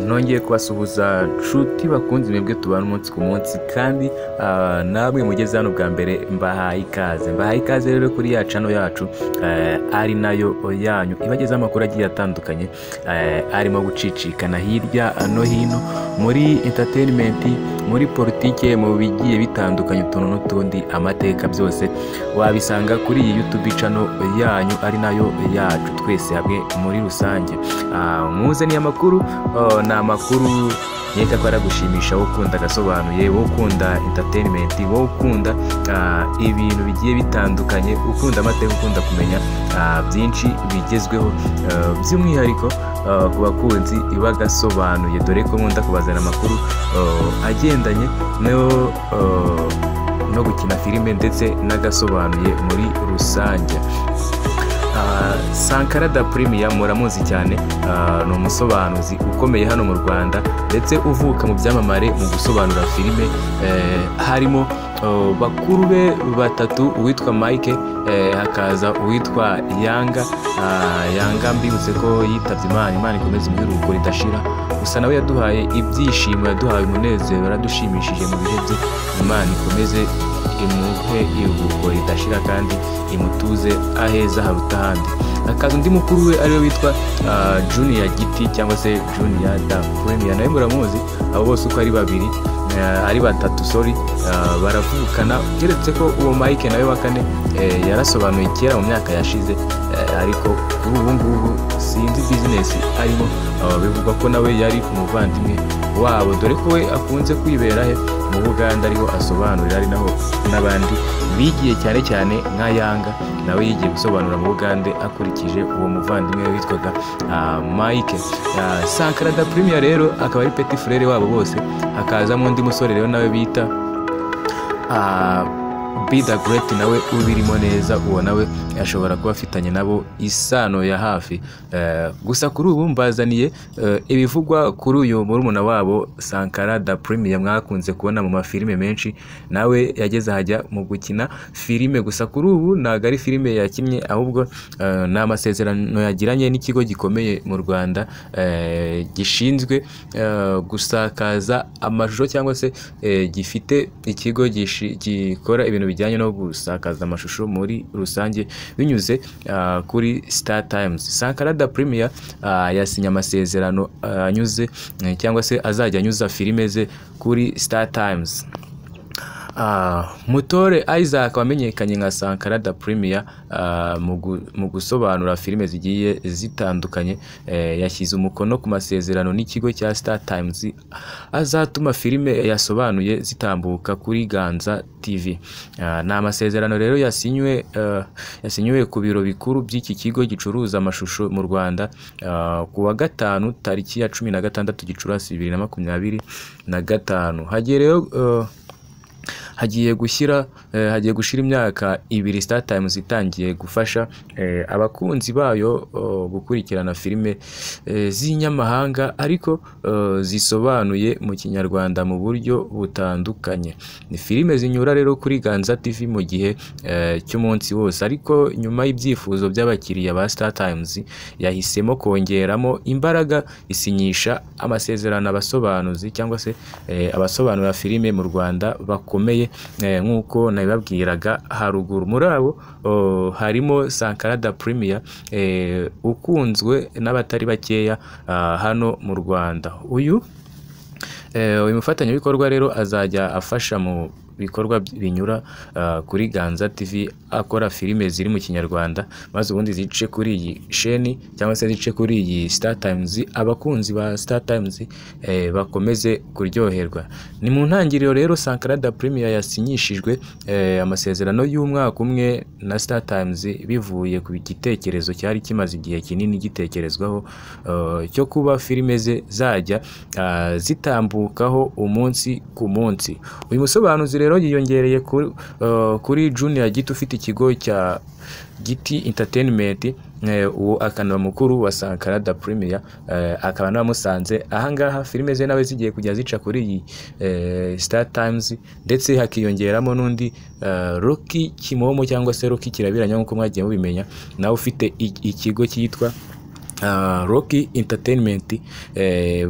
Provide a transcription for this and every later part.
Nongeye kubasuhuza nshuti bakunzi mwebwe tubana umunsi ku munsi, kandi namwe mugeze hano bwa mbere mbahaye ikaze. Mbahaye ikaze rero kuri ya channel yacu, ari nayo yanyu ibagezaho amakuru agiye atandukanye, arimo gucicikana hirya no hino muri entertainment, muri politike, mu bigiye bitandukanye, utuntu n'utundi, amateka, byose wabisanga kuri iyi YouTube channel yanyu ari nayo yacu twese hamwe muri rusange. Muzaniye amakuru, ni amakuru nkeka ko aragushimisha wowe ukunda agasobanuye, wowe ukunda entertainment, wowe ukunda ibintu bigiye bitandukanye, ukunda amateka, ukunda kumenya byinshi bigezweho, by'umwihariko ku bakunzi b'agasobanuye, dore ko nkunda kubazana amakuru agendanye no gukina filime ndetse n'agasobanuye muri rusange. Sankara da Premier muramuzi cyane, ni umusobanuzi ukomeye hano mu Rwanda ndetse uvuka mu byamamare mu gusobanura filime, harimo bakuru be batatu: uwitwa Mike, hakaza uwitwa Yanga. Yanga mbibutse ko yitabye Imana, Imana ikomeze imuhe ridashira. Gusa nawe yaduhaye ibyishimo, yaduhaye umunezero, yaradushimishije mu bihe bye. Imana ikomeze imuhe iruhuko ridashira kandi imutuze aheza haruta ahandi. Hakaza undi mukuru we ariwe witwa Junior Giti cyangwa se Junior da Premier, nawe muramuzi. Abo bose uko ari babiri, ari batatu, sorry, baravukana, keretse ko uwo Mike nawe wa kane yarasobanuye kera mu myaka yashize, ariko kuri ubu ngubu sinzi business arimo. Bivugwa ko nawe yari umuvandimwe wabo, dore ko we akunze kwibera he mu Buganda, ariho asobanurira, ari naho n'abandi bigiye, cyane cyane nka Yanga nawe yigiye gusobanura mu Bugande akurikije uwo muvandimwe we witwaga Mike. Sankara da Premier rero akaba ari petit frère wabo bose. Hakazamo undi musore rero nawe bita Be the Great, nawe ubirimo neza. Uwo nawe ashobora kuba afitanye nabo isano ya hafi. Gusa kuri ubu mbazaniye ibivugwa kuri uyu murumuna wabo Sankara da Premier mwakunze kubona mu mafilime menshi. Nawe yageze ahajya mu gukina filime, gusa kuri ubu ntabwo ari filime yakinnye, ahubwo ni amasezerano yagiranye n'ikigo gikomeye mu Rwanda, gishinzwe gusakaza amashusho cyangwa se gifite ikigo gikora ibintu bijyanye no gusakaza amashusho muri rusange binyuze kuri Star Times. Sankara da Premier yasinye amasezerano anyuze, cyangwa se azajya anyuza filime ze kuri Star Times. Mutore Isaac wamenyekanye nka Sankara da Premier mu gusobanura filime zigiye zitandukanye, yashyize umukono ku masezerano n'ikigo cya Star Times azatuma filime yasobanuye zitambuka kuri Ganza TV. Ni amasezerano rero yasinyiwe ku biro bikuru by'iki kigo gicuruza amashusho mu Rwanda, ku wa gatanu tariki ya 16 Gicurasi 2025. Hagiye rero hagiye gushira imyaka 2 Star Times itangiye gufasha abakunzi bayo gukurikirana filime z'inyamahanga ariko zisobanuye mu Kinyarwanda mu buryo butandukanye. Ni filime zinyura rero kuri Ganza TV mu gihe cy'umunsi wose, ariko nyuma y'ibyifuzo by'abakiriya ba Star Times yahisemo kongeramo imbaraga isinyisha amasezerano abasobanuzi cyangwa se abasobanura filime mu Rwanda bakomeye, nk'uko nabibabwiraga haruguru. Muri abo harimo Sankara da Premier, ukunzwe n'abatari bakeya hano mu Rwanda. Uyu mufatanyabikorwa rero azajya afasha mu bikorwa binyura kuri Ganza TV, akora filime ziri mu Kinyarwanda, maze ubundi zice kuri iyi sheni cyangwa se zice kuri iyi Star Times, abakunzi ba Star Times bakomeze kuryoherwa. Ni mu ntangiriro rero Sankara da Premier yasinyishijwe amasezerano y'umwaka umwe na Star Times, bivuye ku gitekerezo cyari kimaze igihe kinini gitekerezwaho, cyo kuba filime ze zajya zitambukaho umunsi ku munsi. Uyu musobanuzi rero yiyongereye kuri Junior Giti ufite ikigo cya Giti Entertainment, uwo akanaba mukuru wa Sankara da Premier, akaba namusanze ahangaha filime ze nawe zigiye kujya zica kuri iyi Star Times, ndetse hakiyongeramo n'undi Rocky Kimomo cyangwa se Rocky Kirabiranya nk'uko mwagiye mubimenya, nawe ufite ikigo cyitwa Rocky Entertainment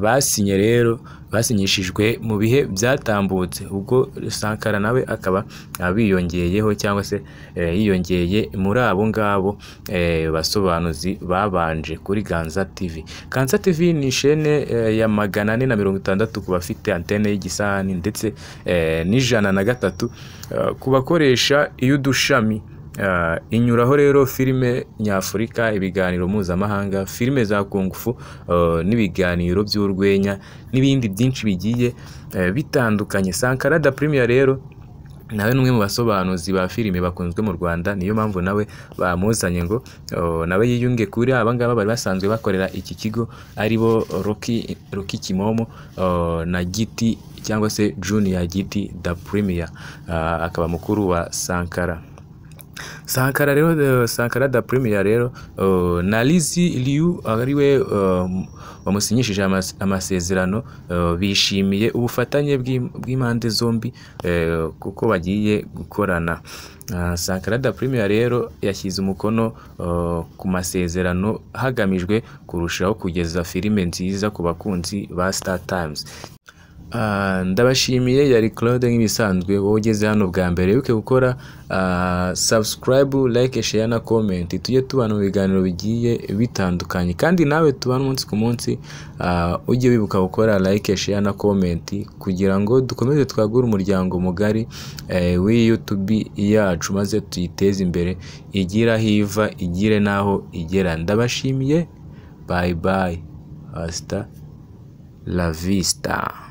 basinye rero, basinyishijwe mu bihe byatambutse. Ubwo Sankara nawe akaba abiyongeyeho cyangwa se yiyongeye muri abo ngabo basobanuzi babanje kuri Ganza TV. Ganza TV ni shene ya 460 ku bafite antene y'igisahani, ndetse n'103 ku bakoresha iy'udushami. Inyuraho rero filime nyafurika, ibiganiro mpuzamahanga, filime za kungufu, n'ibiganiro by'urwenya n'ibindi byinshi bigiye bitandukanye. Sankara da Premier rero nawe ni umwe mu basobanuzi ba filime bakunzwe mu Rwanda, niyo mpamvu nawe bamuzanye ngo nawe yiyunge kuri aba ngaba bari basanzwe bakorera iki kigo, aribo Rocky Kimomo na Giti cyangwa se Junior Giti da Premier, akaba mukuru wa Sankara. Sankara rero, Sankara da Premier rero na Lizzy Liu ariwe wamusinyishije amasezerano, bishimiye ubufatanye bw'impande zombi kuko bagiye gukorana. Sankara da Premier rero yashyize umukono ku masezerano hagamijwe kurushaho kugeza filime nziza ku bakunzi ba Star Times. Ndabashimiye, yari Claude nk'ibisanzwe. Wowe ugeze hano bwa mbere, wibuke gukora subscribe, like, share na comment, tujye tubana mu biganiro bigiye bitandukanye. Kandi nawe tubana umunsi ku munsi, ujye wibuka gukora like, share na comment kugira ngo dukomeze twagure umuryango mugari w'iyi YouTube yacu, maze tuyiteze imbere, igire aho iva igire n'aho igera. Ndabashimiye, bye bye, hasta la vista.